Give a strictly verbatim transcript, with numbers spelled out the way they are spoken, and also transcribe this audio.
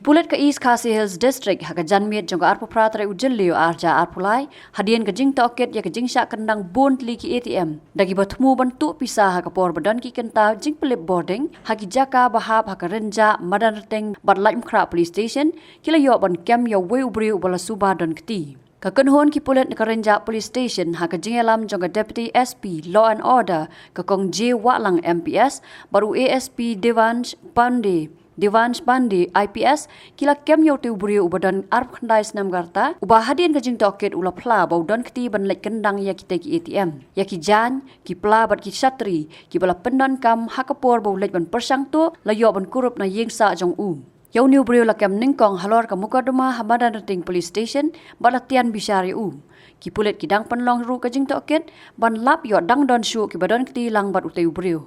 Pulit ka East Khasi Hills District ha ka janmiet jong ka arphew phra tarik u Jylliew arhajar arphew lai hadien ka jingtohkit ïa ka jingshah kyndang bun tylli ki A T M da kiba thmu ban tuh pisa ha ka por ba don ki kynta jingpyllip bording ha ki jaka ba hap ha ka Rynjah, Madanrting bad Laitumkhrah Police Station ki la ïoh ban kem ïa uwei u briew uba la suba don kti. Ka kynhun ki pulit na ka Rynjah Police Station ha ka jingïalam jong ka Deputy S P Law and Order ka Kong J Wahlang M P S bad u A S P Devansh Pandey Devansh Pandey I P S ki la kem ïa utei u briew uba don arphew khyndai snem ka rta uba hadien ka jingtohkit u la phla ba u don kti ban leit kyndang ïa kitei ki A T M. Ïa ki jaiñ, ki pla bad ki shatri kiba la pyndonkam ha ka por ba u leit ban pyrshang tuh la ïoh ban kurup na ïing sah jong u. Ïa une u briew la kem nyngkong halor ka mukotduma ha Madanrting Police Station bad la tian bishar ïa u. Ki pulit ki dang pynlong ruh ka jingtohkit ban lap ïoh dang don shuh kiba don kti lang bad utei u briew.